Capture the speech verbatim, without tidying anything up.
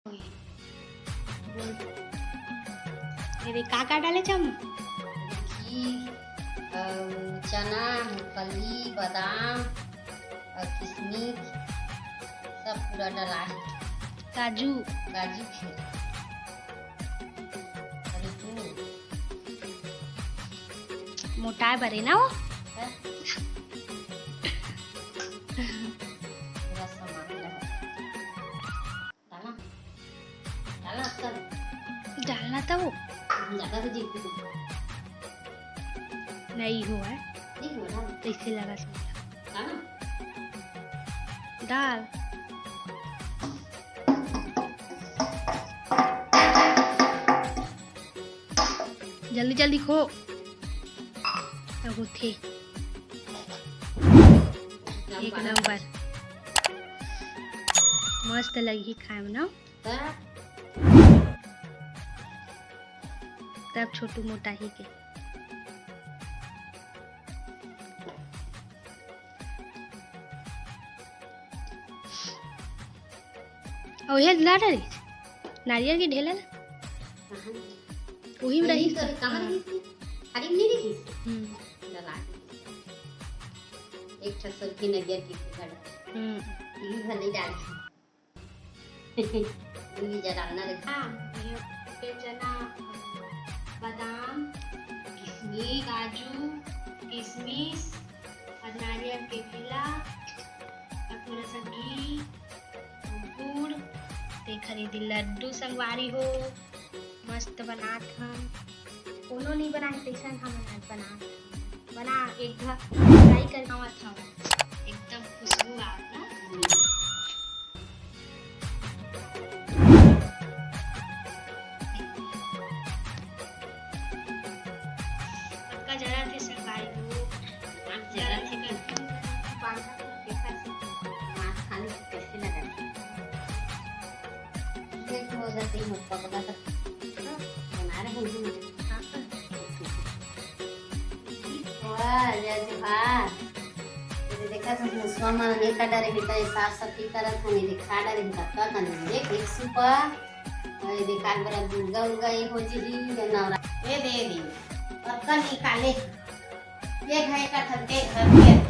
ये देख, का का डाले हस? घी, अउ चना, मूंगफली, बादाम, अउ किशमिश, सब पूरा डला हे। काजू। काजू भी। अरे तू। मोटाए बर हे ना वो? हैं? पूरा सामान डला। डालना, डालना अक्कल। डालना था वो। ज्यादा से जीत गई। नहीं हुआ है। नहीं हुआ, डाल। कैसे लगा सुन? डालना। डाल। जल्दी जल्दी खो। तब उठे। एक नंबर। मस्त लगही खाए में ना। हाँ। तब छोटू मोटा ही के। अउ ये ला डरे नारियल के ढेला ला। कहाँ? वही में रही तो। कहाँ रही थी? थारी में नहीं रही? हम्म। डला के। एक ठो सुरखी नरियल की थी, बड़ा। हम्म। ये भले डाल। ये जरा ना रखा। हाँ, ये चना, बादाम, किशमिश, काजू, किशमिश और नारियल के ढेला और थोड़ा सा घी, गुड़, ते खरीदी लड्डू संगवारी हो, मस्त बनात हन। कोनो नहीं बनाए तैसन हमन आज बनात हन। बना एक घ-, try कर आवत हन। एकदम खुशबू आवत ना। पक्का जरा थे संगवारी हो। जरा थे कर। देखा से। मांस खाने से कैसे लगा? देख, हो जाते ही मुक्का पका कर बना रहे हैं। वाह, जय जोहार। ये देखा तो मुसवा मन नहीं का डरे, बेटा, ये साफ सफाई करत हन, ये खा डरे, तब का करना? देख, एक सुपा, और ये देखा, बड़ा गुर्गा उर्गा ये हो जी ही, ये नवरा। ये दे दी, और कल निकाले। ये घर का थक दे, घर के